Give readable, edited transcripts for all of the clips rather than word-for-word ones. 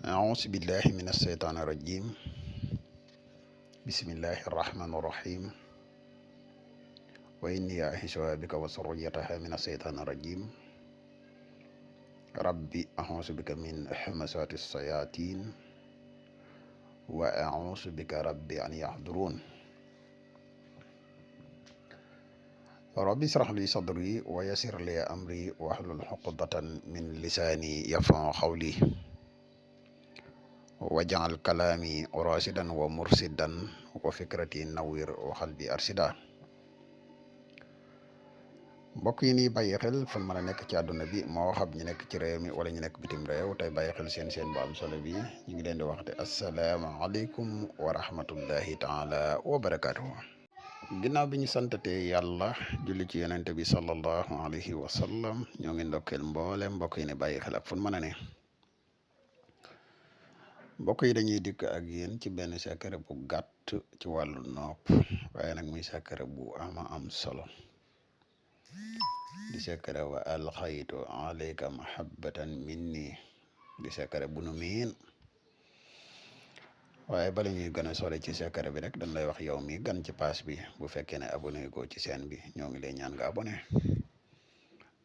أعوذ بالله من الشيطان الرجيم. بسم الله الرحمن الرحيم. وإني أعيذها بك وذريتها من الشيطان الرجيم. ربي أعوذ بك من همزات الشياطين وأعوذ بك ربي أن يحضرون. ربي اشرح لي صدري ويسر لي أمري واحلل عقدة من لساني يفقهوا قولي waj'al kalaami rashidan wa mursidan wa fikrati nawwir wa qalbi arshida. mbokk yi nii bàyyi xel fan mën a nekk ci àdduna bi moo xam ñu nekk ci réew mi wala ñu nekk bitim réew tey bàyyi xel seen bu am solo bi ñu ngi leen di waxte asalaamaaleykum wa rahmatullahi taala wa barakaatuhu. ginnaaw bi ñu santatee yàlla julli ci yonente bi sallallahu alayhi wa sallam ñoo ngi ndokkeel mboolem mbokk yi ne bàyyi xel ak fu mën a ne. mbokk yi dañuy dikk ak yéen ci benn secret bu gàtt ci wàllu nopp waaye nag muy secret bu ama am solo di secret wa alxaytu alayka mahabbatan minni di secret bu nu miin waaye bala ñuy gën a sore ci secret bi rek dañ lay wax yow mi gan ci pass bi bu fekkee ne abonné ko ci chaîne bi ñoo ngi lay ñaan nga abonné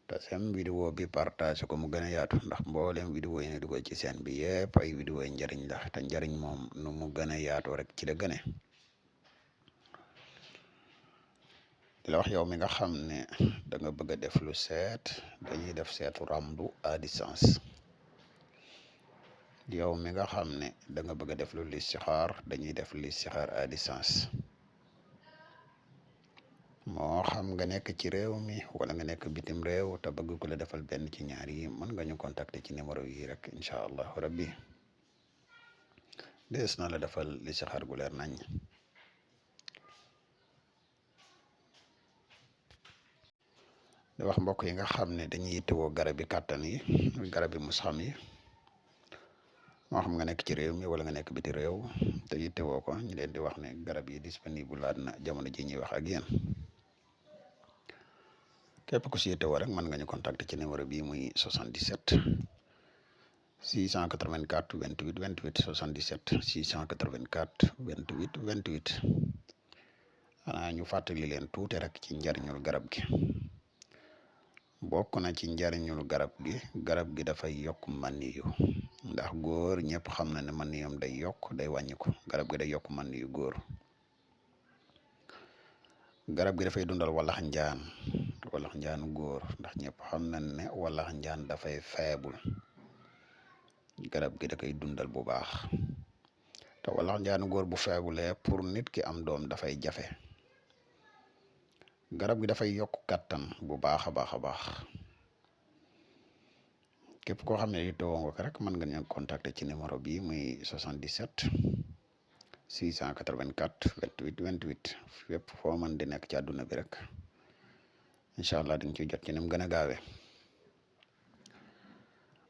te sem vidéo bi partage ko mu gën a yaatu ndax mboolem vidéo yi ne dugal ci chaîne bi yëpp ay vidéo yi njariñ la te njariñ moom nu mu gën a yaatu rek ci la gëne. di la wax yow mi nga xam ne da nga bëgg a def lu seet dañuy def seetu ramdu à distance. yow mi nga xam ne da nga bëgg a def lu listixaar dañuy def listixaar à distance. moo xam nga nekk ci réew mi wala nga nekk bitim réew te bëgg ku la defal benn ci ñaar yi mën nga ñu contacter ci numéro yi rek incha allahu rabbi dees na la defal li si xar gu leer nañ. di wax mbokk yi nga xam ne dañuy yittewoo garab yi kàttan yi garab yi musxam yi moo xam nga nekk ci réew mi wala nga nekk biti réew te yittewoo ko ñu leen di wax ne garab yi disponible laat na jamono ji ñuy wax ak yéen. képp ku si yittewoo rek mën nga ñu contacter ci numéro bii muy 77 684 28 28 77 684 28 28. xanaa ñu fàttali leen tuuti rek ci njariñul garab gi. bokk na ci njariñul garab gi dafay yokk maniyu ndax góor ñëpp xam na ne maniyam day yokk day wàññiku garab gi day yokk maniyu góor. garab gi dafay dundal walax njaanu góor ndax ñëpp xam nañ ne walax njaan dafay faible garab gi da koy dundal bu baax te walax njaanu góor bu faible pour nit ki am doom dafay jafe. garab gi dafay yokk kattan bu baax a baax a baax. képp koo xam ne yittewoo nga ko rek mën nga ñu contacter ci numéro bi muy 77 684 28 28 fépp foo mën di nekk ci àdduna bi rek incha allah di nga ciy jot ci ni mu gën a gaawee.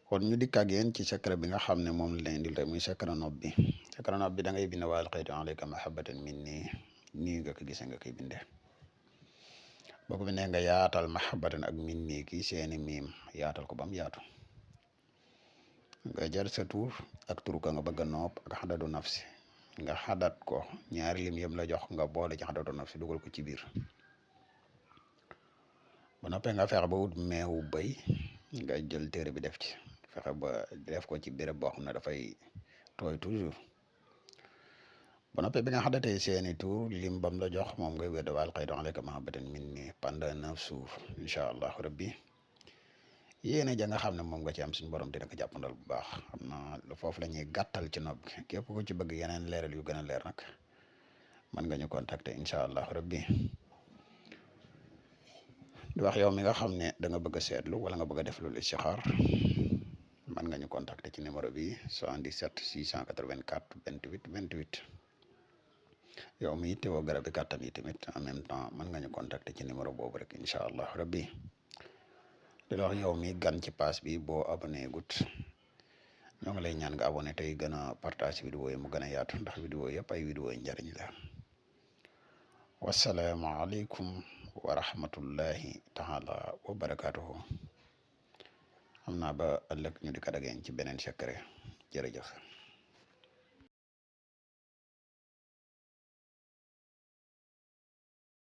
kon ñu dikk ak yéen ci secret bi nga xam ne moom la leen indil rek muy secret nopp bi. secret nopp bi da ngay bind wa alxaytu alayka mahabbatan minni nii nga ko gisee nga koy bindee. boo ko bindee nga yaatal mahabbatan ak minni kii seeni miim yaatal ko ba mu yaatu. nga jar sa tur ak tur ka nga bëgg a nopp ak xadadu nafsi nga xadat ko ñaari lim yëpp la jox nga boole ci xadadu nafsi dugal ko ci biir. bu noppee nga fexe ba wut meewu béy nga jël téere bi def ci fexe ba def ko ci béréb boo xam ne dafay tooy toujours. bu noppee bi nga xadatee seeni tur lim bam la jox moom ngay wér wa alxaytu alayka mahabbatan minni pendant 9 jours incha allahu rabbi. yéene ja nga xam ne moom nga ci am suñu borom dina ko jàppandal bu baax. xam na foofu la ñuy gàttal ci nopp gi képp ku ci bëgg yeneen leeral yu gën a leer nag mën nga ñu contacter incha allah rabbi. di wax yow mi nga xam ne da nga bëgg a seetlu wala nga bëgg a def lu istixaar mën nga ñu contacter ci numéro bi 77 684 28 28. yow mi yittewoo garab yi kàttan yi tamit en même temps mën nga ñu contacter ci numéro boobu rek incha allah rabbi. di la wax yow mi gan ci pass bi boo abonné gut ñoo ngi lay ñaan nga abonné tey gën a partage vidéo yi mu gën a yaatu ndax vidéo yëpp ay vidéo yi njariñ la. wasalaamaaleykum wa rahmatullahi taala wa barakaatuhu. xam naa ba ëllëg ñu di ko dageen ci beneen secret jërëjëf.